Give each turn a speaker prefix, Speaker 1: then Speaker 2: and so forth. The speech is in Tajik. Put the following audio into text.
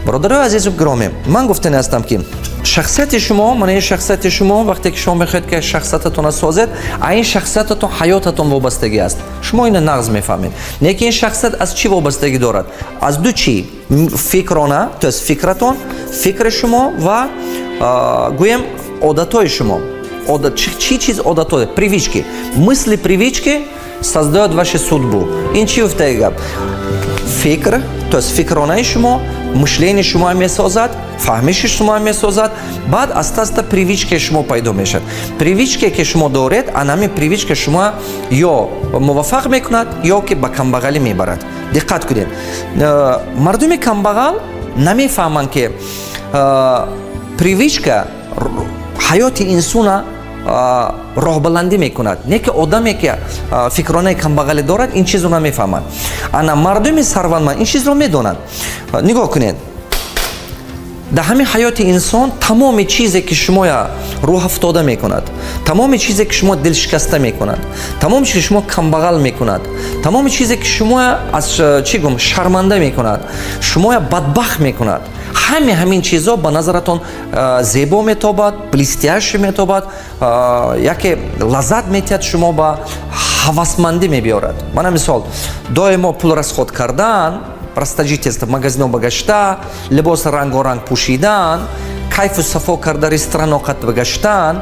Speaker 1: Бародарои азизу гиромӣ, ман гуфтани ҳастам, ки шахсияти шумо, мана ин шахсияти шумо, вақте ки шумо мехоҳед, ки шахсиятатонро созед, а ин шахсиятатон ҳаётатон вобастагӣ аст. Шумо ина нағз мефаҳмед. Лекин ин шахсият аз чӣ вобастагӣ дорад? Аз ду чӣ: фикрона, то есть фикратон, фикри шумо ва, гӯем, одатҳои шумо. Чӣ чиз одатҳо? Привычки. Мысли, привычки создают вашу судьбу. Ин чӣ гуфтаи гап? Фикр, то есть фикронаи шумо, мышление шумо месозад, фаҳмиши шумо месозад. Баъд аста аста привычка и шумо пайдо мешавад. Привычка е ки шумо доред, анами привычка шумо ё муваффақ мекунад, ё ки ба камбағалӣ мебарад. Диққат кунед, мардуми камбағал намефаҳманд, ки привычка ҳаёти инсона роҳбаландӣ мекунад. Не ки одаме, ки фикронаи камбағалӣ дорад, ин чизро намефаҳмад. Ана мардуми сарватманд ин чизро медонанд. Нигоҳ кунед, дар ҳамин ҳаёти инсон тамоми чизе, ки шумоя рӯҳафтода мекунад, тамоми чизе, ки шумо дилшикаста мекунад, тамоми чизе, ки шумо камбағал мекунад, тамоми чизе, ки шумоя аз чӣ гум шарманда мекунад, шумоя бадбахт мекунад, ҳаме ҳамин чизҳо ба назаратон зебо метобад, блестящий метобад, яке лаззат метиҳад, шумо ба ҳавасмандӣ мебиёрад. Мана мисол, доимо пул расход кардан, расточительство, магазино ба гашта, либоси рангоранг пӯшидан, кайфу сафо карда, ресторано қат гаштан.